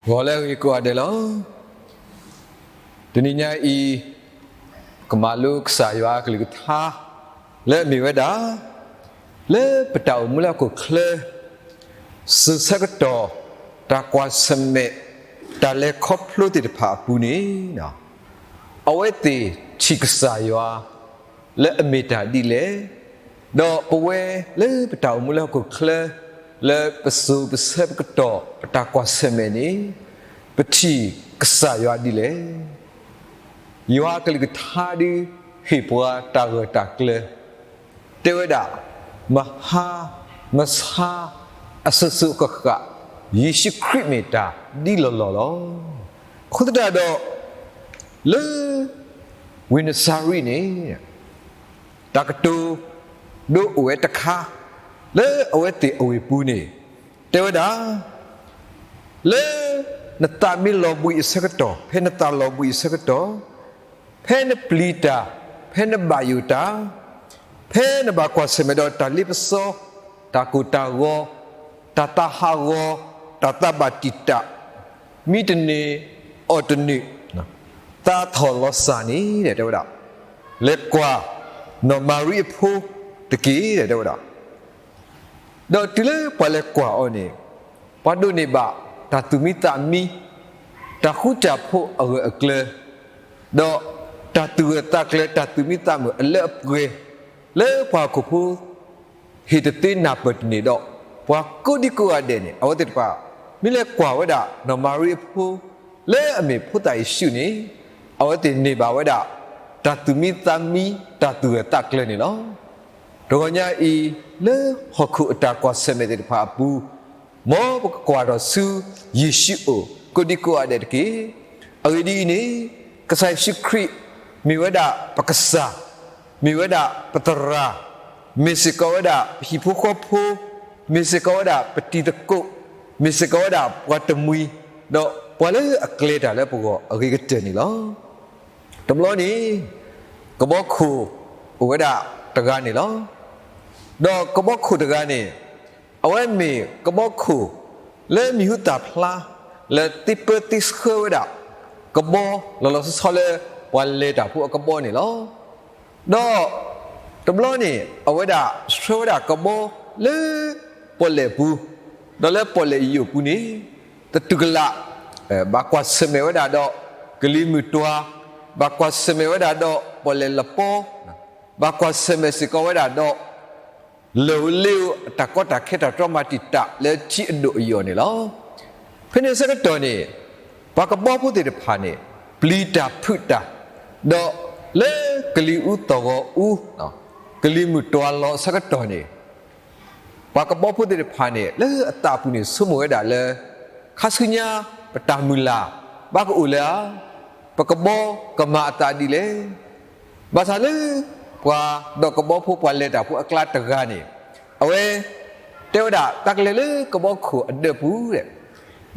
ဂီၤလၢအဂ့ၤကိးဂၤဒဲးလီၤ. တနံၤညါအံၤ ကမၤလိကစၢ်ယွၤအကလုၢ်ကထါ လၢအမ့ၢ်ဝဲဒၣ် လၢပတၢ်အိၣ်မူလၢဟီၣ်ခိၣ်ချၢ စိၤဆၢကတီၢ် တၢ်ကွၢ်ဆၢၣ်မဲာ် တၢ်လဲၤခီဖျိသ့ၣ်တဖၣ်အပူၤန့ၣ် အဝဲသ့ၣ်ထံၣ်ကစၢ်ယွၤ လၢအမ့ၢ်တၢ်ဒ်လဲၣ်, ဒီးပဝဲလၢပတၢ်အိၣ်မူလၢဟီၣ်ခိၣ်ချၢ လၢပစိၤပဆၢပကတီၢ် ပတၢ်ကွၢ်ဆၢၣ်မဲာ်န့ၣ် ပထံၣ်ကစၢ်ယွၤဒ်လဲၣ်. ယွၤအကလုၢ်ကထါဒုးဟ့ၣ်ပှၤတၢ်ဂၢၢ်တၢ်ကျၢၤ တဲဝဲဒၣ် မဟါ မဆါ အစိၤစိၤအဃၣ်ဃၣ် ယ့ၣ်ၡူးခရံာ်မ့ၢ်တၢ်ဒ်လီၢ်လီၢ်လီၤ. အဃိသတးဒီး လၢ ဝ့ၢ်နစၤရ့းန့ၣ် တၢ်ကတိၤဒိအိၣ်ဝဲတခါ လၢအဝဲသ့ၣ်အဝ့ၢ်ပူၤန့ၣ် တဲဝဲဒၣ် လၢ နသးမ့ၢ်လီၤဘှံးအဆၢကတီၢ်, ဖဲနသးလီၤဘှံးအဆၢကတီၢ်, ဖဲနပျံၤတၢ်, ဖဲနဘၣ်ယိၣ်တၢ်, ဖဲနဘၣ်ကွၢ်ဆၢၣ်မဲာ်ဒီးတၢ်လ့ပစီ, တၢ်ကိၢ်တၢ်ဂီၤ, တၢ်သးဟးဂီၤ, တၢ်သးဘၣ်တံာ်တာ်, မံတနံၤအီၣ်တနံၤ, သးထီၣ်လီၤစၢ်န့ၣ် တဲဝဲဒၣ်, လဲၤကွၢ် နီၢ်မၤရံအဖိတက့ၢ် တဲဝဲဒၣ်. ဒီးတုၤလၢပှၤလဲၤကွၢ်အီၤန့ၣ် ပှၤဒိးန့ၢ်ဘၣ်တၢ်သူၣ်မံသးမံ, တၢ်ဃူတၢ်ဖိးအဂၢၢ်အကျၢၤ, ဒီးတၢ်သူၣ်ဂၢၢ်သးကျၢၤ တၢ်သူၣ်မံသးမုာ်အလၢအပှဲၤ လၢပှၤဟီၣ်ခိၣ်ဖိ ဟ့ၣ်တသ့နၢ်ပၢၢ်တန့ၢ်ဒီး ပှၤကိးဒံကိးဂၤဒဲးန့ၣ် အဝဲသ့ၣ်တဖၣ် မ့ၢ်လဲၤကွၢ်ဝဲဒၣ် နီၢ်မၤရံအဖိ လၢအမ့ၢ်ဖိသၣ်ယ့ၣ်ၡူးန့ၣ် အဝဲသ့ၣ်န့ၢ်ဘၣ်ဝဲဒၣ် တၢ်သူၣ်မံသးမံ တၢ်သူၣ်ဂၢၢ်သးကျၢၤန့ၣ်လီၤ. တဂီၤညါအံၤ လၢဟီၣ်ခိၣ်အတၢ်ကွၢ်ဆၢၣ်မဲာ်သ့ၣ်တဖၣ်အပူၤ မ်ပကကွၢ်ထီၣ်ဆူယ့ၣ်ၡူးအအိၣ် ကိးဒံကိးဂၤဒဲးတက့ၢ်. အဂ့ၢ်ဒ်အံၤန့ၣ် ကစၢ်ယ့ၣ်ၡူးခရံာ် မ့ၢ်ဝဲဒၣ်ပကစၢ်, မ့ၢ်ဝဲဒၣ်ပသရၣ်, မ့ၢ်စ့ၢ်ကီးဝဲဒၣ်ပဟံၣ်ဖိဃီဖိ, မ့ၢ်စ့ၢ်ကီးဝဲဒၣ်ပတံၤသကိး, မ့ၢ်စ့ၢ်ကီးဝဲဒၣ်ပှၤတမှံၤ, ဒီးပှၤလၢအကျဲၤတၢ်လၢပဂီၢ်အဂ့ၤကတၢၢ်န့ၣ်လီၤ. တဘျီန့ၣ် ကဘီခိၣ်အိၣ်ဝဲဒၣ်တဂၤန့ၣ်လီၤ. ဒီးကဘီခိၣ်တဂၤန့ၣ် အဝဲမ့ၢ်ကဘီခိၣ် လၢမံၤဟူသၣ်ဖျါ လၢသ့ပၢသ့ဆှၢဝဲဒၣ် ကဘီလီၤလီၤဆီဆီလၢ ပှၤလဲၤတၢ်ဖိအကဘီန့ၣ်လီၤ. ဒီးတဘျီန့ၣ် အဝဲဒၣ်ဆှၢဝဲဒၣ်ကဘီလၢ ပီၣ်လဲၣ်ပူၤ, ဒီးလၢပီၣ်လဲၣ်ယိာ်ပူၤန့ၣ် သတူၢ်ကလာ် ဘၣ်ကွၢ်ဆၢၣ်မဲာ်ဝဲဒၣ်ဒီး ကလံၤမုၢ်တွၤ, ဘၣ်ကွၢ်ဆၢၣ်မဲာ်ဝဲဒၣ်ဒီးပီၣ်လဲၣ်လပီ, ဘၣ်ကွၢ်ဆၢၣ်မဲာ်စ့ၢ်ကီးဝဲဒၣ်ဒီး လၢၢ်ဧိၤလ့ဧိၤ အတၢ်ကီတၢ်ခဲတၢ်တြီမၤတံာ်တာ်လၢထံအဒိၣ်အယိာ်န့ၣ်လီၤ. ဖဲန့ၣ်အဆၢကတီၢ်န့ၣ် ပှၤကဘီဖိသ့ၣ်တဖၣ်န့ၣ် ပျံၤတၢ်ဖုးတၢ်, ဒီးလၢကလံၤအူသီၣ်ဂီၤအူ, ကလံၤမုၢ်တွၤလီၤအဆၢကတီၢ်န့ၣ် ပှၤကဘီဖိသ့ၣ်တဖၣ်န့ၣ် လၢအသးပူၤန့ၣ် ဆိကမိၣ်ဝဲဒၣ်လၢ ခါဆူညါ ပတၢ်မုၢ်လၢ် ဘၣ်ကအိၣ်လၢၤဧါ, ပကဘီကမၤအသးဒ်လဲၣ်. ဘၣ်ဆၣ်လၢ ပှၤဒီးကဘီဖိပှၤလဲၤတၢ်ဖိအကျါတဂၤန့ၣ် အဝဲ တဲဝဲဒၣ် တၢ်ကလဲၤလၢကဘီခိၣ်အဒၢးပူၤ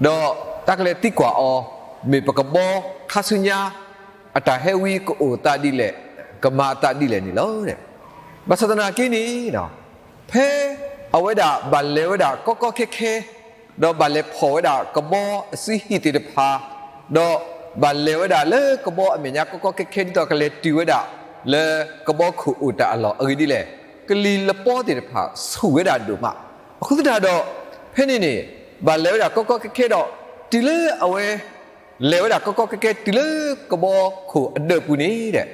ဒီးတၢ်ကလဲၤသံကွၢ်အီၤ မ့ၢ်ပကဘီခါဆူညါ အတၢ်ဟဲဝံကအိၣ်သးဒ်လဲၣ်, ကမၤအသးဒ်လဲၣ်န့ၣ်လီၤ. ဘၣ်ဆၣ်သနာ်က့န့ၣ် ဖဲအဝဲဒၣ်ဘၣ်လဲၤဝဲဒၣ်ကီကီခဲခဲ ဒီးဘၣ်လဲၤဖီၣ်ဝဲဒၣ်ကဘီအစုဟံၣ်သ့ၣ်တဖၣ်, ဒီးဘၣ်လဲၤဝဲဒၣ်လၢကဘီအမဲာ်ညါကီကီခဲခဲ ဒ်သိးကလဲၤတုၤဝဲဒၣ်လၢကဘီခိၣ်အိၣ်တၢ်အလီၢ်အဂ့ၢ်ဒ်လဲၣ်, ကလံၤလပီသ့ၣ်တဖၣ်ဆူၣ်ဝဲဒၣ်ဒိၣ်မး. အဃိသတးဒီး ဖဲန့ၣ်န့ၣ် ဘၣ်လဲၤဝဲဒၣ်ကီကီခဲခဲဒီး တုၤလၢအဝဲ လဲၤဝဲဒၣ်ကီကီခဲခဲတုၤလၢကဘီခိၣ်အဒၢးပူၤန့ၣ်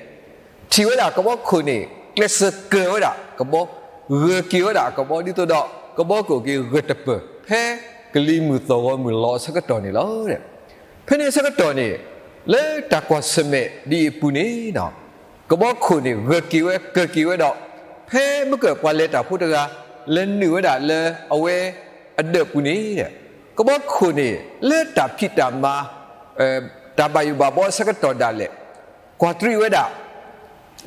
ထံၣ်ဝဲဒၣ်ကဘီခိၣ်န့ၣ် ကျဲးစၢးကၢၤဝဲဒၣ်ကဘီ, ဂၢၢ်က့ၤဝဲဒၣ်ကဘီ ဒ်သိးဒီး ကဘီခိၣ်က့ၤဂၢၢ်တပၢၢ် ဖဲကလံၤမုၢ်သီၣ်ဂီၤမုၢ်လီၤအဆၢကတီၢ်န့ၣ်လီၤ. ဖဲန့ၣ်အဆၢကတီၢ်န့ၣ် လၢတၢ်ကွၢ်ဆၢၣ်မဲာ်ဒ်အံၤအပူၤန့ၣ် ကဘီခိၣ်န့ၣ် ဂၢၢ်က့ၤဝဲကၢၤက့ၤဝဲဒီး ဖဲမုၢ်ကၢၢ်ပှၤလဲၤတၢ်ဖိတဂၤ လဲၤနုာ်ဝဲဒၣ်လၢအဝဲအဒၢးပူၤန့ၣ် ကဘီခိၣ်န့ၣ် လၢတၢ်ဖံးတၢ်မၤ တၢ်ဘၣ်ယိၣ်ဘၣ်ဘီအဆၢကတီၢ်ဒၣ်လဲာ် ကွၢ်တရံးဝဲဒၣ်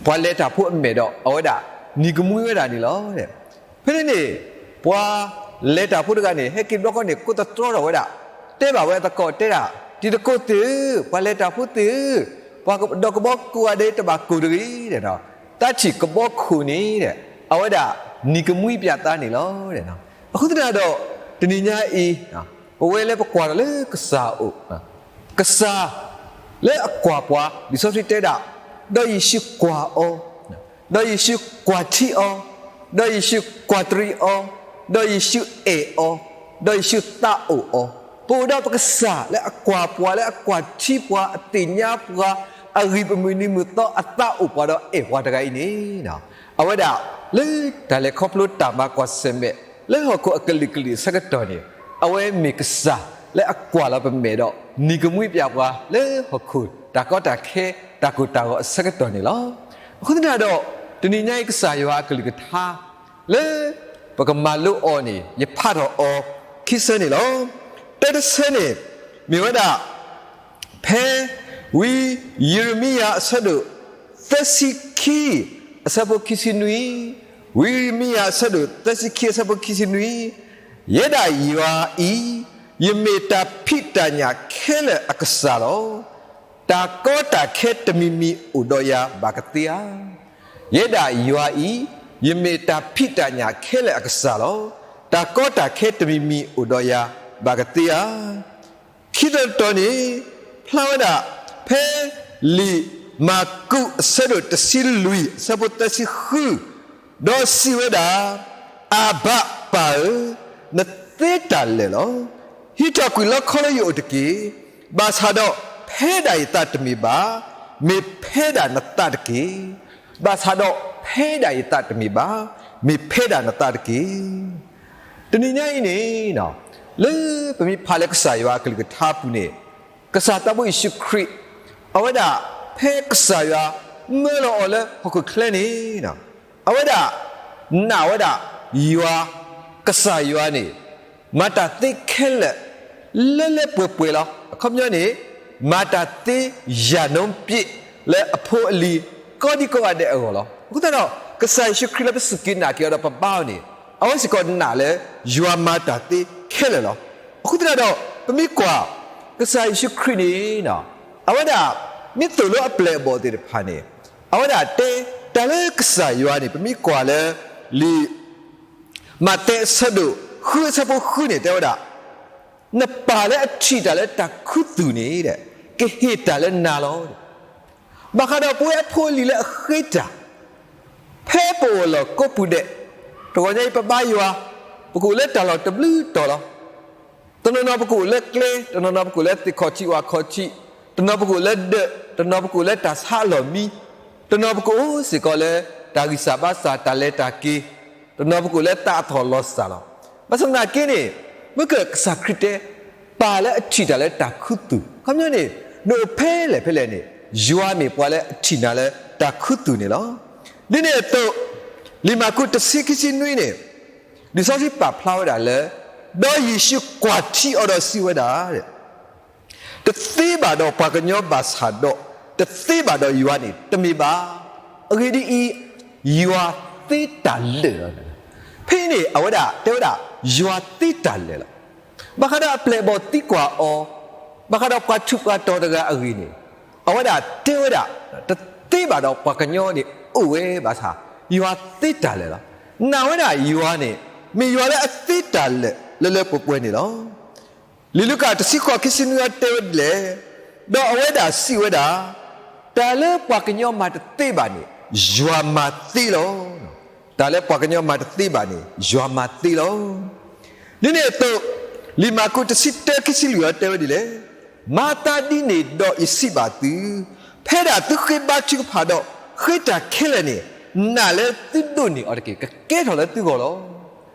ပှၤလဲၤတၢ်ဖိအမဲာ်ဒီး အဝဲဒၣ်နံၤကမှံဝဲဒၣ်န့ၣ်လီၤ. ဖဲန့ၣ်န့ၣ် ပှၤလဲၤတၢ်ဖိတဂၤန့ၣ် ဟဲက့ၤဘျီဃီန့ၣ် ကိးသတြီထီၣ်ဝဲဒၣ် တဲဘၣ်ဝဲအသကိးတဲဒၣ် တံၤသကိးသ့ၣ်ဧၢ, ပှၤလဲၤတၢ်ဖိသ့ၣ်ဧၢ, ပှၤဒီးကဘီကိးဂၤဒဲးတဘၣ်ကိၢ်တဂ့ၤ, သးထံၣ်ကဘီခိၣ်န့ၣ် အဝဲဒၣ်နံၤကမှံပၠးသးန့ၣ်လီၤ. အဃိသတးဒီး တနံၤညါအံၤ ပဝဲလၢပကွၢ်ထီၣ်လၢကစၢ်အအိၣ်, ကစၢ်လၢအကွၢ်ပှၤ လံာ်စီဆှံတဲဒၣ်, ဒီးယ့ၣ်ၡူးကွၢ်အီၤ, ဒီးယ့ၣ်ၡူးကွၢ်ထံအီၤ, ဒီးယ့ၣ်ၡူးကွၢ်တရံးအီၤ, ဒီးယ့ၣ်ၡူးအဲၣ်အီၤ, ဒီးယ့ၣ်ၡူးသးအိၣ်အီၤ, ပအိၣ်ဒီးပကစၢ်လၢအကွၢ်ပှၤ လၢအကွၢ်ထံပှၤ အသ့ၣ်ညါပှၤ အဂံၢ်ပမုၢ်နံၤမုၢ်သီ အသးအိၣ်ပှၤဒီးအဲၣ်ပှၤတဂၤအံၤန့ၣ် အဝဲဒၣ်လၢတၢ်လဲၤခီဖျိတၢ်မၤကွၢ်ဆၢၣ်မဲာ် လၢဟီၣ်ခိၣ်အကလုာ်ကလုာ်အဆၢကတီၢ်န့ၣ် အဝဲမ့ၢ်ကစၢ်လၢအကွၢ်လီၤပမဲာ်ဒီး နံၤကမှံပၠးပှၤလၢဟီၣ်ခိၣ်တၢ်ကီတၢ်ခဲ တၢ်ကိၢ်တၢ်ဂီၤအဆၢကတီၢ်န့ၣ်လီၤ. အဃိသတးဒီး တနံၤညါအံၤကစၢ်ယွၤအကလုၢ်ကထါ လၢပကမၤလိအီၤန့ၣ် ယဖးထီၣ်အီၤခံဆၢန့ၣ်လီၤ. တၢ်တဆၢန့ၣ် မ့ၢ်ဝဲဒၣ် ဖဲဝံယံးရမံယၤအဆၢဒိၣ်သၢဆံခံ အဆၢဖိခံဆံနွံ, ဝံယံးရမံယၤအဆၢဒိၣ်သၢဆံခံအဆၢဖိခံဆံနွံ, ယဲဒၣ်ယွၤအံၤ ယမ့ၢ်တၢ်ဖံးတၢ်ညၣ်ခဲလၢာ်အကစၢ်လီၤ. တၢ်ကီတၢ်ခဲတမံၤမံၤအိၣ်ဒီးယၤဘၣ်ကသ့ဧါ. ယဲဒၣ်ယွၤအံၤ ယမ့ၢ်တၢ်ဖံးတၢ်ညၣ်ခဲလၢာ်အကစၢ်လီၤ. တၢ်ကီတၢ်ခဲတမံၤမံၤအိၣ်ဒီးယၤဘၣ်ကသ့ဧါ. ခံတီၤတတီၤန့ၣ် ဖျါဝဲဒၣ် ဖဲလံာ်မၢ်ကူးအဆၢဒိၣ်တဆံလွံၢ် အဆၢဖိသၢဆံဃု, ဒီးစံးဝဲဒၣ်, အၤဘၤပၢ်ဧၢ, နသ့တၢ်လၢာ်လီၤ. ဟံးထီၣ်ကွံာ်လီခီလၢယအိၣ်တက့ၢ်. ဘၣ်ဆၣ်ဒီးဖဲဒၣ်ယသးတမ့ၢ်ဘၣ်, မ့ၢ်ဖဲဒၣ်နသးတက့ၢ်. ဘၣ်ဆၣ်ဒီးဖဲဒၣ်ယသးတမ့ၢ်ဘၣ်, မ့ၢ်ဖဲဒၣ်နသးတက့ၢ်. တနံၤညါအံၤန့ၣ် လၢပမ့ၢ်ဖးလၢကစၢ်ယွၤအကလုၢ်ကထါအပူၤန့ၣ် ကစၢ်သးဘိယ့ၣ်ၡူးခရံာ် အဝဲဒၣ်ဖဲကစၢ်ယွၤမၢလီၤအီၤလၢဟီၣ်ခိၣ်ချၢန့ၣ် အဝဲဒၣ်နာ်ဝဲဒၣ်ယွၤ, ကစၢ်ယွၤန့ၣ် မၤတၢ်သ့ခဲလၢာ် လၢလၢပှဲၤပှဲၤလီၤ. အခီပညီန့ၣ် မၤတၢ်သ့ယၤနိပြ့းလၢအဖိအလံၤ ကိးဒံကိးဂၤဒဲးအဂီၢ်လီၤ. အဃိသတးဒီး ကစၢ်ယ့ၣ်ၡူးခရံာ်လၢပစူၢ်က့ၤနာ်က့ၤအီၤဒီးပဘါအီၤန့ၣ် အဝဲစ့ၢ်ကီးနာ်လၢယွၤမၤတၢ်သ့ခဲလၢာ်လီၤ. အဃိသတးဒီး ပမ့ၢ်ကွၢ် ကစၢ်ယ့ၣ်ၡူးခရံာ်န့ၣ် အဝဲဒၣ်မ့ၢ်သိၣ်လိအပျဲၢ်အဘီၣ်သ့ၣ်တဖၣ်န့ၣ် အဝဲဒၣ်တဲတၢ်လၢကစၢ်ယွၤန့ၣ် ပမ့ၢ်ကွၢ်လၢ လံာ်မးသဲအဆၢဒိၣ်ဃုအဆၢဖိဃုန့ၣ် တဲဝဲဒၣ်, နပၢ်လၢအထံၣ်တၢ်လၢတၢ်ခူသူၣ်န့ၣ် ကဟ့ၣ်တၢ်လၢနၤလီၤ. ဘၣ်ဃးဒီးပဝဲအဖိအလံၤလၢအဃ့တၢ် ဖဲပအိၣ်လီၢ်ကိးပူၤဒဲး, တဂီၤညါအံၤပဘါယွၤ, ပကအိၣ်လၢတၢ်လီၢ်တဘျုးတီၤလီၤ. တနီၤနီၤပကအိၣ်လၢကျဲ, တနီၤနီၤပကအိၣ်လၢသ့ၣ်ခီၣ်ထံးဝၣ်ခီၣ်ထံး, တနီၤပကအိၣ်လၢဒၢး, တနီၤပကအိၣ်လၢတၢ်ဆါအလီၢ်မံ, တနီၤပကအိၣ်စ့ၢ်ကီးလၢတၢ်ဂံၢ်စၢ်ဘါစၢ် တၢ်လဲၤတၢ်က့ၤ, တနီၤပကအိၣ်လၢတၢ်အသီၣ်လီၤစၢ်လီၤ. ဘၣ်ဆၣ်သနာ်က့န့ၣ် မ့ၢ်ကစၢ်ခရံာ်တဲ ပၢ်လၢအထံၣ်တၢ်လၢတၢ်ခူသူၣ်, အခီပညီန့ၣ် နအိၣ်ဖဲလဲၣ်ဖဲလဲၣ်န့ၣ် ယွၤမ့ၢ်ပှၤလၢအထံၣ်နၤလၢတၢ်ခူသူၣ်န့ၣ်လီၤ. ဒ်န့ၣ်အသိး လံာ်မၢ်ကူးတဆံခံဆံနွံန့ၣ် လံာ်စီဆှံပာ်ဖျါဝဲဒၣ်လၢ ဒီးယ့ၣ်ၡူးကွၢ်ထံအီၤဒီးစံးဝဲဒၣ် တသ့ဘၣ်ဒီးပှၤကညီဘၣ်ဆၣ်ဒီး တသ့ဘၣ်ဒီးယွၤန့ၣ်တမ့ၢ်ဘၣ်. အဂ့ၢ်ဒ်အံၤ, ယွၤသ့တၢ်လၢာ်လီၤ. ဖဲအံၤန့ၣ် အဝဲဒၣ်တဲဝဲဒၣ် ယွၤသ့တၢ်လၢာ်လီၤ. ဘၣ်ဃးဒီးအပျဲၢ်အဘီၣ်သံကွၢ်အီၤ, ဘၣ်ဃးဒီးပှၤထူးပှၤတီၤတဂၤအဂ့ၢ်န့ၣ် အဝဲဒၣ်တဲဝဲဒၣ် တသ့ဘၣ်ဒီးပှၤကညီန့ၣ်အိၣ်ဝဲဘၣ်ဆၣ် ယွၤသ့တၢ်လၢာ်လီၤ. နာ်ဝဲဒၣ်ယွၤန့ၣ် မ့ၢ်ယွၤလၢအသ့တၢ်လၢာ်လၢလၢပှဲၤပှဲၤန့ၣ်လီၤ. လံာ်လူၤကၣ်တဆံဃိးခံဆံနွံအံၤတဲဝဲဒ်လဲၣ်, ဒီးအဝဲဒၣ်စံးဝဲဒၣ်, တၢ်လၢပှၤကညီမၤတသ့ဘၣ်န့ၣ် ယွၤမၤသ့လီၤ. တၢ်လၢပှၤကညီမၤတသ့ဘၣ်န့ၣ် ယွၤမၤသ့လီၤ. ဒ်န့ၣ်အသိး လံာ်မၢ်ကူးတဆံတၢခံဆံလွံၢ်အံၤတဲဝဲဒ်လဲၣ်, မၤသးဒ်န့ၣ်ဒီးယစံးဘၣ်သု, ဖဲဒၣ်သုဃ့ဘါထုကဖၣ်ဒီးဃ့တၢ်ခဲလၢာ်န့ၣ် နာ်လၢသုဒိးန့ၢ်အီၤတက့ၢ်. ကကဲထီၣ်လၢသုဂီၢ်လီၤ.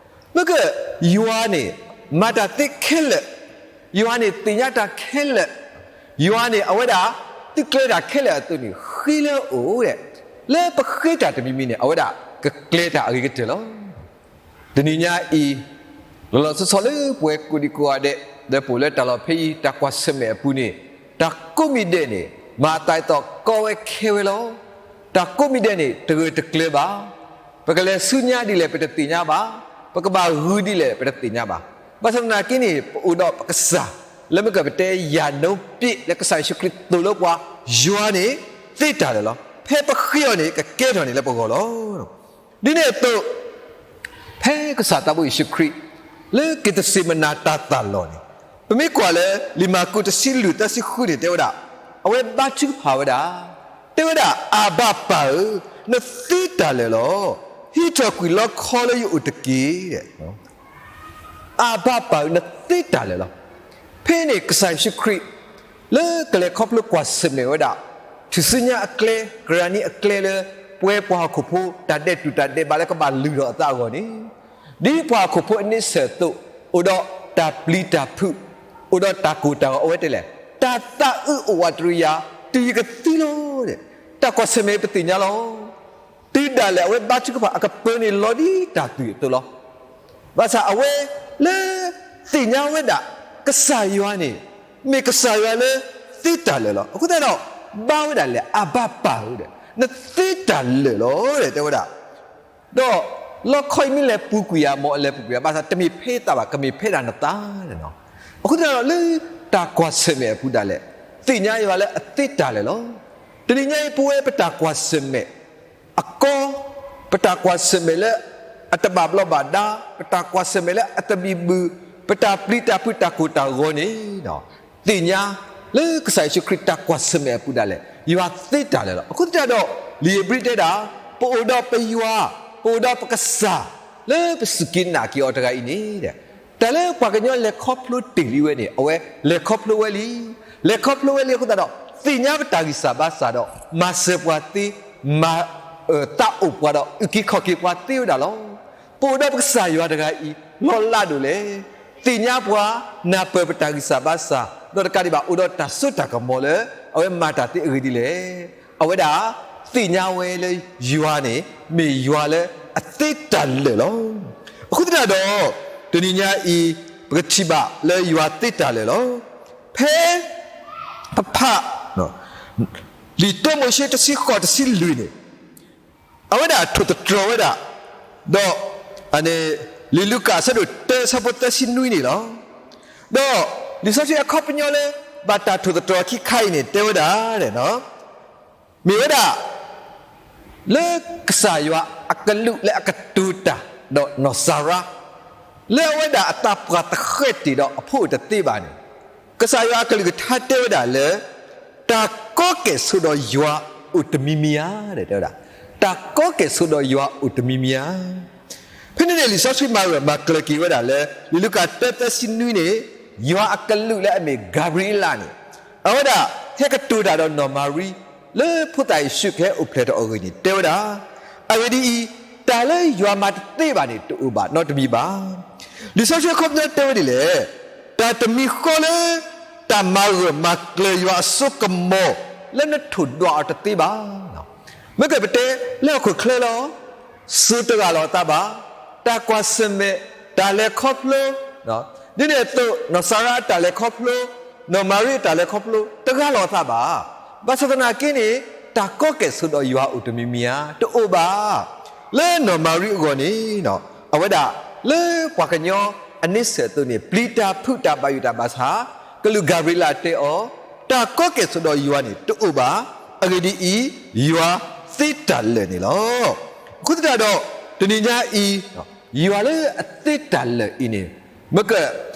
မ့ၢ်က ယွၤန့ၣ် မၤတၢ်သ့ခဲလၢာ်, ယွၤန့ၣ်သ့ၣ်ညါတၢ်ခဲလၢာ်, ယွၤန့ၣ် အဝဲဒၣ် သုကျဲၤတၢ်ခဲလၢာ်အသိးန့ၣ် ဃ့လၢအအိၣ်ဒဲး, လၢပဃ့တၢ်တမံၤမံၤန့ၣ် အဝဲဒၣ်ကကျဲၤတၢ်အဂ့ၤကတၢၢ်လီၤ. တနံၤညါအံၤ လီၤလီၤဆီဆီလၢပဝဲကိးဒံကိးဂၤဒဲး လၢပအိၣ်လၢတၢ်လီၢ်ဖဲအံၤ တၢ်ကွၢ်ဆၢၣ်မဲာ်အပူၤန့ၣ် တၢ်ကိးမံၤဒဲးန့ၣ် မၤအသးဒ်သိးကီဝဲခဲဝဲလီၤ. တၢ်ကိးမံၤဒဲးန့ၣ် တဂၢၢ်တကျၢၤဘၣ်. ပကလဲၤဆူညါဒ်လဲၣ် ပတသ့ၣ်ညါဘၣ်. ပကဘၣ်ဂုၤဒ်လဲၣ် ပတသ့ၣ်ညါဘၣ်. ဘၣ်ဆၣ်သနာ်က့န့ၣ် ပအိၣ်ဒီးပကစၢ် လၢမ့ၢ်ကပတဲယၤနိပြ့းလၢကစၢ်ယ့ၣ်ၡူးခရံာ်သိၣ်လိပှၤ ယွၤန့ၣ် သ့တၢ်လၢာ်လီၤ. ဖဲပဃ့အီၤန့ၣ် ကကဲထီၣ်န့ၣ်လၢပဂီၢ်လီၤ. ဒ်န့ၣ်အသိး ဖဲကစၢ်သးဘိယ့ၣ်ၡူးခရံာ် လၢက့ၤသစ့းမနၤတၢ်သၣ်လီၢ်န့ၣ် ပမ့ၢ်ကွၢ်လၢ လံာ်မၢ်ကူးတဆံလွံၢ်သၢဆံဃုန့ၣ် တဲဝဲဒၣ်, အဝဲဘါထုကဖၣ်ဝဲဒၣ်, တဲဝဲဒၣ် အၤဘၣ်ပၢ်ဧၢ, နသ့တၢ်လၢာ်လီၤ. ဟံးထီၣ်ကွံာ်လီခီလၢယအိၣ်တက့ၢ်. အၤဘၣ်ပၢ်ဧၢ, နသ့တၢ်လၢာ်လီၤ. ဖဲန့ၣ်ကစၢ်ယ့ၣ်ၡူးခရံာ် လၢကလဲၤခီဖျိကွၢ်ဆၢၣ်မဲာ်ဝဲဒၣ် ထူၣ်စုညါအကျဲ ကရၢနံအကျဲလၢ ပဝဲပှၤဟီၣ်ခိၣ်ဖိ တၢ်ဒဲးတူၢ်တၢ်ဒဲးဘးလၢကဘၣ်လုၢ်ထီၣ်အသးအဂီၢ်န့ၣ်, ဒ်ပှၤဟီၣ်ခိၣ်ဖိအန့ဆၢၣ်အသိး, အိၣ်ဒီးတၢ်ပျံၤတၢ်ဖုး, အိၣ်ဒီးတၢ်ကိၢ်တၢ်ဂီၤ အဝဲတဲလဲၣ်, တၢ်သးအုးအိၣ်ဝးတရံးယၤ, တုၤယကသံလီၤ. တၢ်ကွၢ်ဆၢၣ်မဲာ်ပသ့ၣ်ညါလီၤ. တုၤဒၣ်လဲာ်အဝဲဘါထုကဖၣ် အကပၢၤန့ၣ်လီၤဒ်တၢ်သွံၣ်အသိးလီၤ. ဘၣ်ဆၣ်အဝဲလၢ သ့ၣ်ညါဝဲဒၣ် ကစၢ်ယွၤန့ၣ် မ့ၢ်ကစၢ်ယွၤလၢသ့တၢ်လၢာ်လီၤ. အဃိသတးဒီး ဘါဝဲဒၣ်လဲၣ် အၤဘၣ်ပၢ်ဧၢဒီး နသ့တၢ်လၢာ်လီၤ တဲဝဲဒၣ်. ဒီးလီခီအံၤမ့ၢ်လဲၤပူၤကွံာ်ယၤ မ်အလဲၤပူၤကွံာ်ယၤ ဘၣ်ဆၣ်တမ့ၢ်ဖဲယသးဘၣ် ကမ့ၢ်ဖဲဒၣ်နသးန့ၣ်လီၤ. အဃိသတးဒီးလၢတၢ်ကွၢ်ဆၢၣ်မဲာ်အပူၤဒၣ်လဲာ် သ့ၣ်ညါယွၤလၢအသ့တၢ်လၢာ်လီၤ. တနံၤညါအံၤ ပဝဲပတၢ်ကွၢ်ဆၢၣ်မဲာ် အကီ, ပတၢ်ကွၢ်ဆၢၣ်မဲာ်လၢ အတဘၣ်ဘျီဘၣ်ဒါ, ပတၢ်ကွၢ်ဆၢၣ်မဲာ်လၢအတဘံၣ်ဘုၣ်, ပတၢ်ပျံၤတၢ်ဖုးတၢ်ကိၢ်တၢ်ဂီၤန့ၣ်, သ့ၣ်ညါလၢကစၢ်ယ့ၣ်ၡူးခရံာ်တၢ်ကွၢ်ဆၢၣ်မဲာ်အပူၤဒၣ်လဲာ် ယွၤသ့တၢ်လၢာ်လီၤ. အဃိသတးဒီး လံာ်ဧ့ၤဘြံၤတဲဒၣ်, ပအိၣ်ဒီးပယွၤ, ပအိၣ်ဒီးပကစၢ် လၢပစူၢ်က့ၤနာ်က့ၤအီၤတဂၤအံၤန့ၣ် တၢ်လၢပှၤကညီလဲၤခီဖျိတ့ၢ်လံဝဲန့ၣ် အဝဲလဲၤခီဖျိဝဲလံ. လဲၤခီဖျိဝဲလံအဃိသတးဒီး သ့ၣ်ညါပတၢ်ဂံၢ်စၢ်ဘါစၢ်ဒီး မၤစၢၤပှၤသ့, မၤအၢၣ်သးအိၣ်ပှၤဒီး အုၣ်က့ၤခီၣ်က့ၤပှၤသ့ဝဲဒၣ်လီၤ. ပအိၣ်ဒီးပကစၢ်ယွၤတဂၤအံၤ လီၤလးဒိၣ်လဲၣ်. သ့ၣ်ညါပှၤ, နၢ်ပၢၢ်ပတၢ်ဂံၢ်စၢ်ဘါစၢ်, ဒီးတကးဒံးဘၣ် အိၣ်ဒီးတၢ်စိတၢ်ကမီၤလၢ အဝဲမၤတၢ်သ့အဂ့ၢ်ဒ်လဲၣ်. အဝဲဒၣ်သ့ၣ်ညါဝဲလၢယွၤန့ၣ် မ့ၢ်ယွၤလၢအသ့တၢ်လၢာ်လီၤ. အဃိသတးဒီး တနံၤညါအံၤ ပကထံၣ်ဘၣ်လၢယွၤသ့တၢ်လၢာ်လီၤ. ဖဲ ပဖး လံာ်တၢမိၤၡ့တဆံဃိးတဆံလွံၢ်န့ၣ် အဝဲဒၣ်ထိၣ်သတြီၤဝဲဒၣ်, ဒီး လံာ်လူၤကၣ်အဆၢဒိၣ်တၢအဆၢဖိသၢဆံနွံန့ၣ်လီၤ. ဒီးလံာ်စီဆှံအခီပညီလၢ ဘၣ်တၢ်ထိၣ်သတြီၤခံခါအံၤန့ၣ် တဲဝဲဒၣ် မ့ၢ်ဝဲဒၣ် လၢကစၢ်ယွၤအကလူးလၢအကတိၤတၢ်ဒီးနီၢ်စၤရါ လၢအဝဲဒၣ်အသးပှၢ်သဃဲးတ့ၢ်ဒီးအဖိအိၣ်တသ့ဘၣ်န့ၣ်, ကစၢ်ယွၤအကလုၢ်ကထါတဲဝဲဒၣ်လၢ တၢ်ကီကဲၣ်ဆိးဒီးယွၤအိၣ်တမံၤမံၤဧါ တဲဝဲဒၣ်, တၢ်ကီကဲၣ်ဆိးဒီးယွၤအိၣ်တမံၤမံၤဧါ. ဖဲန့ၣ်န့ၣ် လံာ်စီဆှံမၤဂၢၢ်မၤကျၢၤက့ၤဝဲဒၣ်လၢ လံာ်လူၤကၣ်တၢသၢဆံနွံန့ၣ်, ယွၤအကလူးလၢအမ့ၢ် ကၤဘြံအ့လးန့ၣ်, အဝဲဒၣ်ဟဲကတိၤတၢ်ဒီးနီၢ်မၤရံ လၢဖိသၣ်ယ့ၣ်ၡူးကဟဲအိၣ်ဖျဲၣ်ထီၣ်အဂ့ၢ်န့ၣ် တဲဝဲဒၣ်, အဂ့ၢ်ဒ်အံၤ, တၢ်လၢယွၤမၤတသ့ဘၣ်န့ၣ် တအိၣ်ဘၣ်နီတမံၤဘၣ်. လံာ်စီဆှံအခီပညီတဲဝဲဒ်လဲၣ်, တၢ်တမံၤဃီလၢ တၢ်မၤဂၢၢ်မၤကျၢၤယွၤအစိကမီၤ လၢနထိၣ်ဒွးအီၤတသ့ဘၣ်. မ့ၢ်ကပတဲလၢဟီၣ်ခိၣ်ချၢလီၤ, စိၤတဂၢ်လီၤအသးဘၣ်, တၢ်ကွၢ်ဆၢၣ်မဲာ်, တၢ်လဲၤခီဖျိ, ဒ်န့ၣ်အသိး နီၢ်စၤရါအတၢ်လဲၤခီဖျိ, နီၢ်မၤရံအတၢ်လဲၤခီဖျိ တဂၢ်လီၤအသးဘၣ်. ဘၣ်ဆၣ်သနာ်က့န့ၣ် တၢ်ကီကဲၣ်ဆိးဒီးယွၤအိၣ်တမံၤမံၤဧါ, တအိၣ်ဘၣ်. လၢနီၢ်မၤရံအဂီၢ်န့ၣ်, အဝဲဒၣ်လၢပှၤကညီအန့ဆၢၣ်အသိးန့ၣ် ပျံၤတၢ်ဖုးတၢ်ဘၣ်ယိၣ်တၢ်ဘၣ်ဆၣ်, ကလူးကၤဘြံလးတဲအီၤ, တၢ်ကီကဲၣ်ဆိးဒီးယွၤန့ၣ် တအိၣ်ဘၣ်. အဂ့ၢ်ဒ်အံၤ, ယွၤသ့တၢ်လၢာ်န့ၣ်လီၤ. အဃိသတးဒီး တနံၤညါအံၤ, ယွၤလၢအသ့တၢ်လၢာ်အံၤန့ၣ်, မ့ၢ်က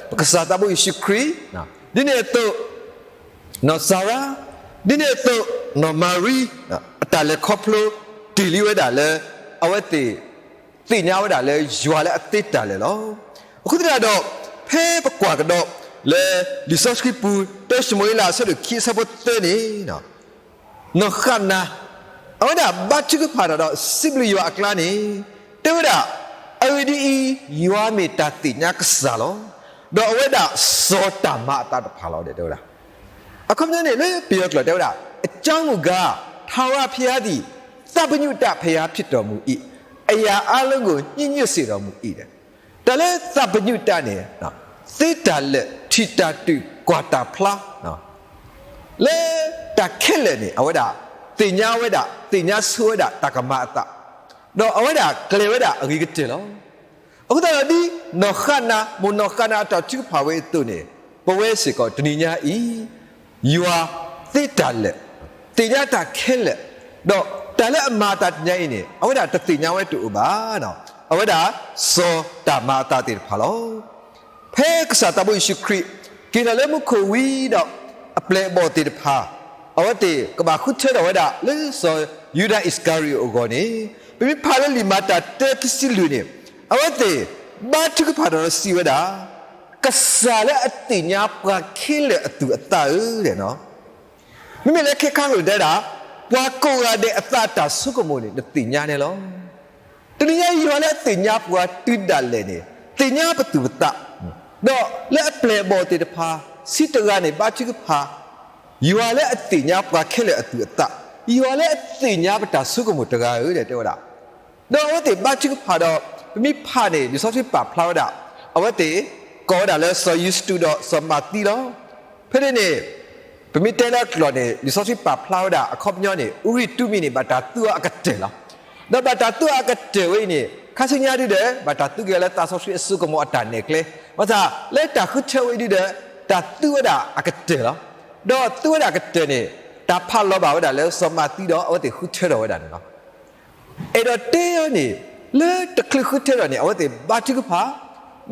ပကစၢ်သးဘိယ့ၣ်ၡူးခရံာ်, ဒ်န့ၣ်အသိး နီၢ်စၤရါ, ဒ်န့ၣ်အသိး နီၢ်မၤရံ, အတၢ်လဲၤခီဖျိတ့ၢ်လံဝဲဒၣ်လၢ အဝဲသ့ၣ်သ့ၣ်ညါဝဲဒၣ်လၢယွၤလၢအသ့တၢ်လၢာ်လီၤ. အဃိသတးဒီး ဖဲပကွၢ်ကဒီးလၢ လံာ်စီဆှံပူၤ တၢၡမူၤအ့လးအဆၢဒိၣ်ခံအဆၢဖိသၢန့ၣ် နီၢ်ဃၣ်နၤ အဝဲဒၣ်ဘါထုကဖၣ်တၢ်ဒီးစံးဘျုးယွၤအကျါန့ၣ် တဲဝဲဒၣ်, အဂ့ၢ်ဒ်အံၤ, ယွၤမ့ၢ်တၢ်သ့ၣ်ညါကစၢ်လီၤ. ဒီးအဝဲဒၣ်စီၤတၢ်မၤအသးတဖၣ်လီၤ တဲဝဲဒၣ်. အခီပညီန့ၣ် လၢပယီၤကျိာ်တဲဝဲဒၣ်, အကြောင်းမူကား, ထာဝရဘုရားသည် သဗ္ဗညုတဘုရားဖြစ်တော်မူ၏, အရာအားလုံးကို ညစ်ညွတ်စေတော်မူ၏. တၢ်လၢသဗ္ဗညုတန့ၣ် သ့တၢ်လၢာ် ထံၣ်တၢ်တုၤကွၢ်တၢ်ဖျါ လၢတၢ်ခဲလၢာ်န့ၣ် အဝဲဒၣ်သ့ၣ်ညါဝဲဒၣ် သ့ၣ်ညါဆိဝဲဒၣ်တၢ်ကမၤအသး, ဒီးအဝဲဒၣ်ကျဲၤဝဲဒၣ်အဂ့ၤကတၢၢ်လီၤ. အဃိသတးဒီးဒ်နီၢ်ဃၣ်နၤ မိၢ်နီၢ်ဃၣ်နၤအတၢ်ထုကဖၣ်ဝဲအသိးန့ၣ်, ပဝဲစ့ၢ်ကီးတနံၤညါအံၤ ယွၤသ့တၢ်လၢာ်, သ့ၣ်ညါတၢ်ခဲလၢာ်, ဒီးတၢ်လၢအမၤအသးတနံၤညါအံၤန့ၣ် အဝဲဒၣ်တသ့ၣ်ညါဝဲတအိၣ်ဘၣ်, အဝဲဒၣ်စီၤတၢ်မၤအသးသ့ၣ်တဖၣ်လီၤ. ဖဲကစၢ်သးဘိယ့ၣ်ၡူးခရံာ် က့ၤထီၣ်လၢမူခိၣ်ဝံၤဒီး အပျဲၢ်အဘီၣ်သ့ၣ်တဖၣ် အဝဲသ့ၣ်ကဘၣ်ဃုထၢထီၣ်ဝဲဒၣ်လၢစီၤယူဒၤအံၣ်စကၤရံၤအိၣ်အဂီၢ်န့ၣ်, ပမ့ၢ်ဖးလၢလံာ်မၤတၢ်တၢခံဆံလွံၢ်န့ၣ်, အဝဲသ့ၣ်ဘါထုကဖၣ်ဒီးစံးဝဲဒၣ်, ကစၢ်လၢအသ့ၣ်ညါပှၤခဲလၢာ်အသူၣ်အသးဧၢ, မ့မ့ၢ်လၢခဲခါကလိာ်တဲဒၣ်, ပှၤကိးဂၤဒဲးအသးအတၢ်ဆိကမိၣ်န့ၣ် နသ့ၣ်ညါန့ၣ်လီၤ. တနံၤညါအံၤ ယွၤလၢအသ့ၣ်ညါပှၤတုၤဒၣ်လဲာ်န့ၣ် သ့ၣ်ညါပသူၣ်ပသး, ဒီးလၢအပျဲၢ်အဘီၣ်သ့ၣ်တဖၣ် ဆံးတဂၤန့ၣ် ဘါထုကဖၣ်, ယွၤလၢအသ့ၣ်ညါပှၤခဲလၢာ်အသူၣ်အသး, ယွၤလၢအသ့ၣ်ညါပတၢ်ဆိကမိၣ်တဂၤဧၢ တဲဝဲဒၣ်. ဒီးအဝဲသ့ၣ်ဘါထုကဖၣ်ဒီး ပမ့ၢ်ဖးန့ၣ် လံာ်စီဆှံပာ်ဖျါဝဲဒၣ်, အဝဲသ့ၣ်ကိးဝဲဒၣ်လၢစီၤယူစတူးဒီးစီၤမၤသံလီၤ. ဖဲန့ၣ်န့ၣ် ပမ့ၢ်တဲလၢအကျိာ်န့ၣ် လံာ်စီဆှံပာ်ဖျါဝဲဒၣ်အခီပညီန့ၣ် အူရံၣ်တူမံၣ်န့ၣ် ဘၣ်တၢ်သူအီၤအကတၢၢ်လီၤ. ဒီးဘၣ်တၢ်သူအီၤအကတၢၢ်ဝဲအံၤန့ၣ် ခါဆူညါဒုဒီး ဘၣ်တၢ်သူက့ၤအီၤလၢသးစီဆှံအစိကမီၤအတၢ်နဲၣ်ကျဲ, ဘၣ်ဆၣ်လၢတၢ်ဃုထၢဝဲအံၤဒုဒီး တၢ်သူဝဲဒၣ်အကတၢၢ်လီၤ. ဒီးသူဝဲဒၣ်အကတၢၢ်န့ၣ် တၢ်ဖးလီၤဘၣ်ဝဲဒၣ်လၢစီၤမၤသံဒီး အဝဲသ့ၣ်ဃုထၢထီၣ်ဝဲဒၣ်န့ၣ်လီၤ. အဲၣ်ဒိးတဲအီၤန့ၣ် လၢတချုးဃုထၢထီၣ်န့ၣ် အဝဲသ့ၣ်ဘါထုကဖၣ်,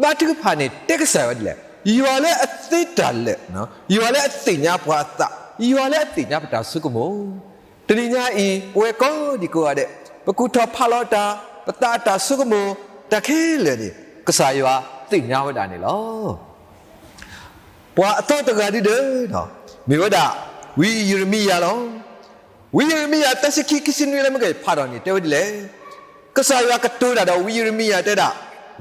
ဘါထုကဖၣ်န့ၣ် တဲကစၢ်ယွၤဒ်လဲၣ်, ယွၤလၢအသ့တၢ်လၢာ်, ယွၤလၢအသ့ၣ်ညါပှၤအသး, ယွၤလၢအသ့ၣ်ညါပတၢ်ဆိကမိၣ်. တနံၤညါအံၤ ပဝဲကိးဒံကိးဂၤဒဲး ပကူၣ်ထီၣ်ဖးလီၤတၢ်, ပသးအတၢ်ဆိကမိၣ်, တၢ်ခဲလၢာ်န့ၣ် ကစၢ်ယွၤသ့ၣ်ညါဝဲဒၣ်န့ၣ်လီၤ. ပှၤအသီတဂၤဒုဒီး မ့ၢ်ဝဲဒၣ် ဝံယံးရမံယၤလီၤ. ဝံယံးရမံယၤ သၢဆံခံ ခံဆံနွံလၢမ့ၢ်ကဖးထီၣ်န့ၣ် တဲဝဲဒ်လဲၣ်, ကစၢ်ယွၤကတိၤတၢ်ဒီးဝံယံးရမံယၤတဲဒၣ်,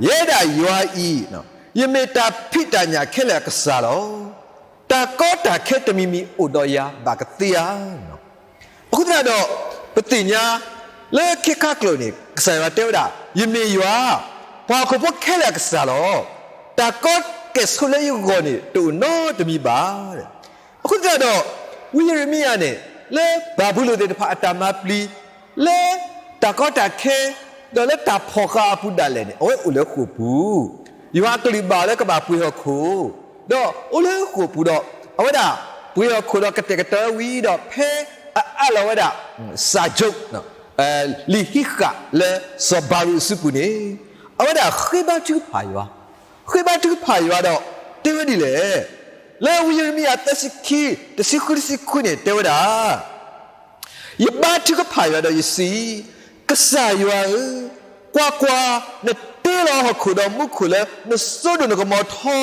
ယဲဒၣ်ယွၤအံၤ ယမ့ၢ်တၢ်ဖံးတၢ်ညၣ်ခဲလၢာ်အကစၢ်လီၤ. တၢ်ကီတၢ်ခဲတမံၤမံၤအိၣ်ဒီးယၤဘၣ်ကသ့ဧါ. အဃိသတးဒီး ပသ့ၣ်ညါ လၢခဲခါကျိာ်န့ၣ် ကစၢ်ယွၤတဲဝဲဒၣ်, ယမ့ၢ်ယွၤ, ပှၤဟီၣ်ခိၣ်ဖိခဲလၢာ်အကစၢ်လီၤ. တၢ်ကီကဲၣ်ဆိးလၢယဂီၢ်န့ၣ် တအိၣ်နီတမံၤဘၣ်. အဃိသတးဒီး ဝံယံးရမံယၤန့ၣ် လၢဘၤဘူလိၣ်သ့ၣ်တဖၣ်အတၢ်မၤပျံၤ, လၢတၢ်ကီတၢ်ခဲ ဒီးလၢတၢ်ဖီၣ်ဃာ်အပူၤဒၣ်လဲာ်န့ၣ် အဝဲအိၣ်လၢဃိာ်ပူၤ, ယွၤအကလုၢ်ဘၣ်အီၤလၢကဘၣ်ပှ့ၤဟီၣ်ခိၣ်, ဒီးအိၣ်လၢဃိာ်ပူၤဒီး အဝဲဒၣ်ပှ့ၤဟီၣ်ခိၣ်ဒီးကတဲာ်ကတီၤဝံၤဒီး ဖဲအအးလီၤဝဲဒၣ် စၣ်ကၠိ လံာ်ဟံးဃာ်လၢစီၤဘၤရူးအစုပူၤန့ၣ် အဝဲဒၣ်ဃ့ဘါထုကဖၣ်ယွၤ, ဃ့ဘါထုကဖၣ်ယွၤဒီး တဲဝဲဒ်လဲၣ်, လၢဝံယံးရမံယၤ သၢဆံခံ တဆံဃု တဆံခွံန့ၣ် တဲဝဲဒၣ် ယဘါထုကဖၣ်ယွၤဒီးယစံး, ကစၢ်ယွၤဧၢ, ကွၢ်ကွၢ်, နတ့လီၤဟီၣ်ခိၣ်ဒီးမူခိၣ်လၢနစိဒိၣ်နကမီၤထီ,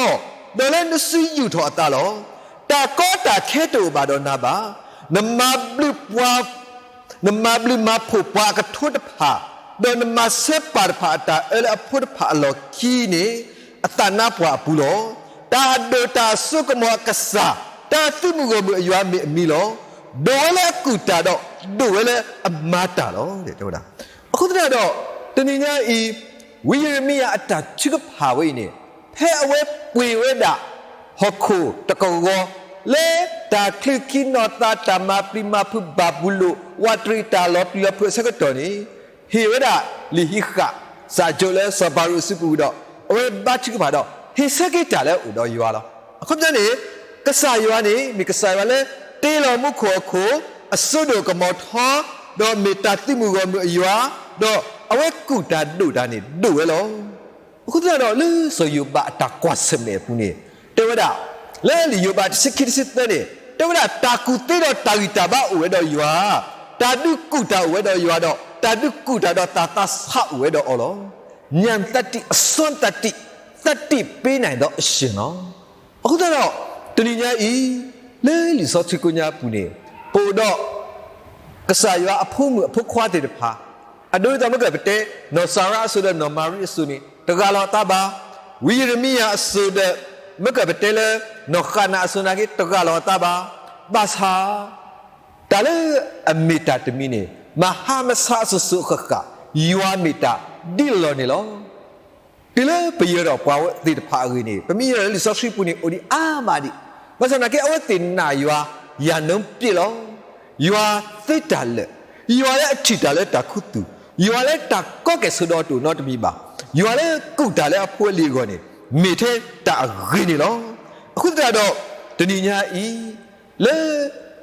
ဒီးလၢနစုယူာ်ထီၣ်အသးလီၤ. တၢ်ကီတၢ်ခဲတအိၣ်ဘၣ်ဒီးနၤဘၣ်. နမၤဘျုးပှၤ နမၤဘျုးမၤဖှိၣ်ပှၤအကထိတဖၣ်, ဒီးနမၤဆၢပၢ်တဖၣ်အတၢ်အၢလၢအဖိတဖၣ်အလီၢ်ခံန့ၣ် အသးနါပှၢ်အပူၤလီၤ. တၢ်ဒိၣ်တၢ်အစိကမီၤအကစၢ်, တၢ်သုးမုၢ်ဂီၢ်မုၢ်အယွၤမ့ၢ်အမံၤလီၤ. ဒိၣ်ဝဲလၢအကူၣ်တၢ်ဒီး ဒိၣ်ဝဲလၢအမၤတၢ်လီၤ တဲဝဲဒၣ်. အဃိသတးဒီး တနံၤညါအံၤ ဝံယံးရမံယၤအတၢ်ထုကဖၣ်ဝဲအံၤန့ၣ် ဖဲအဝဲပှ့ၤဝဲဒၣ် ဟီၣ်ခိၣ်တကဝီၤ လၢတၢ်ချုးခံနီၢ်သး တၢ်မၤပျံၤမၤဖုးဘၤဘူလိၣ် ဝးတရံးတၢ်လီၤပျံၤလီၤဖုးအဆၢကတီၢ်န့ၣ် ဟ့ၣ်ဝဲဒၣ်လံာ်ဟံးဃာ် စၣ်ကၠိလၢစီၤဘၤရူးအစုပူၤဒီး အဝဲဘါထုကဖၣ်ဒီး ဟ့ၣ်ဆၢက့ၤတၢ်လၢအအိၣ်ဒီးယွၤလီၤ. အခီပညီန့ၣ် ကစၢ်ယွၤန့ၣ် မ့ၢ်ကစၢ်ယွၤလၢ တ့လီၤမူခိၣ်ဟီၣ်ခိၣ် အစိဒိၣ်ကမီၤထီ, ဒီးမ့ၢ်တၢ်သုးမုၢ်ဂီၢ်မုၢ်အယွၤ, ဒီးအဝဲကူၣ်တၢ်ဒိၣ်တၢ်န့ၣ်ဒိၣ်ဝဲလီၤ. အဃိသတးဒီး လၢစီၤယိၤဘးအတၢ်ကွၢ်ဆၢၣ်မဲာ်အပူၤန့ၣ် တဲဝဲဒၣ်, လၢလံာ်ယိၤဘးတဆံခံ တဆံသၢန့ၣ် တဲဝဲဒၣ် တၢ်ကူၣ်သ့ဒီးတၢ်ဂံၢ်တၢ်ဘါအိၣ်ဝဲဒီးယွၤ, တၢ်ဒုးကူၣ်တၢ်အိၣ်ဝဲဒီးယွၤဒီး တၢ်ဒုးကူၣ်တၢ်ဒီးတၢ်သးဆးအိၣ်ဝဲဒီးအီၤလီၤ. ဉာဏ်သတ္တိ အစွမ်းသတ္တိ သတ္တိပေးနိုင်သောအရှင်လီၤ. အဃိသတးဒီး တနံၤညါအံၤ လၢလံာ်စီဆှံကိးညါအပူၤန့ၣ် ပအိၣ်ဒီး ကစၢ်ယွၤအဖိမုၣ်အဖိခွါသ့ၣ်တဖၣ်, အဒိဒ်သိးမ့ၢ်ကပတဲ နီၢ်စၤရါအစိၤဒီး နီၢ်မၤရံအစိၤန့ၣ် တဂၢ်လီၤအသးဘၣ်. ဝံယံးရမံယၤအစိၤဒီး မ့ၢ်ကပတဲလၢ နီၢ်ဃးနးအစိၤနာ်က့ တဂၢ်လီၤအသးဘၣ်. ဘၣ်ဆၣ် တၢ်လၢအမ့ၢ်တၢ်တမံၤန့ၣ် မဟါမဆါအစိၤစိၤအဃၣ်ဃၣ် ယွၤမ့ၢ်တၢ်ဒ်လီၢ်န့ၣ်လီၤ. တုၤလၢပယၢၤထီၣ်ပှၤသ့ၣ်တဖၣ်အဂ့ၢ်န့ၣ် ပမ့ၢ်ယဲၢ်လၢလံာ်စီဆှံပူၤန့ၣ် အိၣ်ဒံးအါမးဒံး, ဘၣ်ဆၣ်သနာ်က့ အဝဲသ့ၣ်နာ်ယွၤ ယၤနၢပျဲၢ်လီၤ. ယွၤသ့တၢ်လၢာ်, ယွၤလၢအထံၣ်တၢ်လၢတၢ်ခူသူၣ်, ယွၤလၢတၢ်ကီကဲၣ်ဆိးဒီးတအိၣ်နီတမံၤဘၣ်, ယွၤလၢကူၣ်တၢ်လၢအဖိအလံၤအဂီၢ်န့ၣ် မ့ၢ်ထဲတၢ်အဂ့ၤန့ၣ်လီၤ. အဃိသတးဒီး တနံၤညါအံၤ လၢ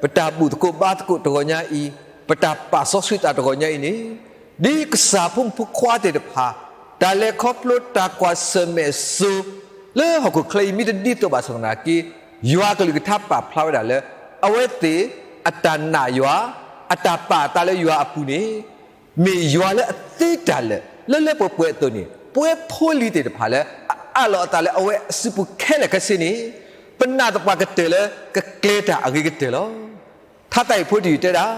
ပတၢ်ဘူၣ်သကိးဘါသကိးတဂီၤညါအံၤ, ပတၢ်ပာ်စီဆှံသးတဂီၤညါအံၤန့ၣ်, ဒ်ကစၢ်ဖိမုၣ်ဖိခွါသ့ၣ်တဖၣ် တၢ်လဲၤခီဖျိတၢ်ကွၢ်ဆၢၣ်မဲာ်အစိၤ လၢဟီၣ်ခိၣ်ချၢအံၤ မ့ၢ်တဒ်သိးဘၣ်ဆၣ်သနာ်က့ ယွၤအကလုၢ်ကထါပာ်ဖျါဝဲဒၣ်လၢ အဝဲသ့ၣ်အတၢ်နာ်ယွၤ, အတၢ်ပာ်အသးလၢယွၤအပူၤန့ၣ် မ့ၢ်ယွၤလၢအသ့တၢ်လၢာ် လၢလၢပှဲၤပှဲၤအသိးန့ၣ် ပဝဲဖိလံၤသ့ၣ်တဖၣ်လၢ အအးလီၤအသးလၢအဝဲအစုပူၤခဲလၢာ်ခဲဆ့န့ၣ် ပနာ်သပှၢ်ကတၢၢ်လၢကကျဲၤတၢ်အဂ့ၤကတၢၢ်လီၤ. ထါသးအံၤဖိတယုၢ်တဲဒၣ်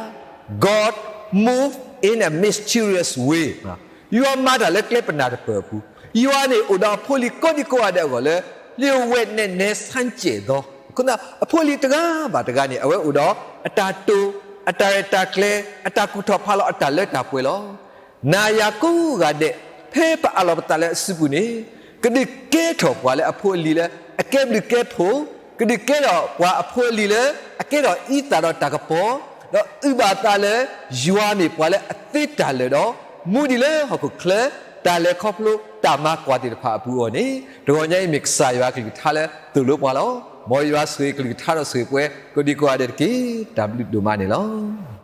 God move in a mysterious way. ယွၤမၤတၢ်လၢကျဲပနာ်တပၢၢ်အပူၤ, ယွၤန့ၣ်အိၣ်ဒီးအဖိလံၤကိးဒံကိးဂၤဒဲးအဂီၢ်လၢ လၢဝဲနဲနဲဆန်းကျင်သော အဃိသတး အဖိလံၤတဂၤဘၣ်တဂၤန့ၣ် အဝဲအိၣ်ဒီးအတၢ်တိာ်, အတၢ်ရဲၣ်တၢ်ကျဲၤ, အတၢ်ကူၣ်ထီၣ်ဖးလီၤ, အတၢ်လၢတၢ်ပှဲၤလီၤ. နာ်ယွၤကိးဂၤဒဲး, ဖဲပအးလီၤပသးလၢအစုပူၤန့ၣ် ကဒုးကဲထီၣ်ပှၤလၢအဖိအလံၤလၢအကဲဘျုးကဲဖှိၣ်, ကဒုးကဲထီၣ်ပှၤအဖိအလံၤလၢအကဲထီၣ်အံသၣ်ဒီးတၢ်ကပီၤ, ဒီးအုၣ်ဘၣ်အသးလၢယွၤမ့ၢ်ပှၤလၢအသ့တၢ်လၢာ်ဒီး မူဒံးလၢဟီၣ်ခိၣ်ချၢ တၢ်လဲၤခီဖျိတၢ်မၤကွၢ်သ့ၣ်တဖၣ်အပူၤအဂီၢ်န့ၣ် တဂီၤညါအံၤမ့ၢ်ကစၢ်ယွၤအကလုၢ်ကထါလၢသိၣ်လိပှၤလီၤ. မ်ယွၤဆိၣ်ဂ့ၤအကလုၢ်ကထါဒီးဆိၣ်ဂ့ၤပှၤကိးဒံကိးဂၤဒဲးတက့ၢ်. တၢ်ဘျုးဒိၣ်မးန့ၣ်လီၤ.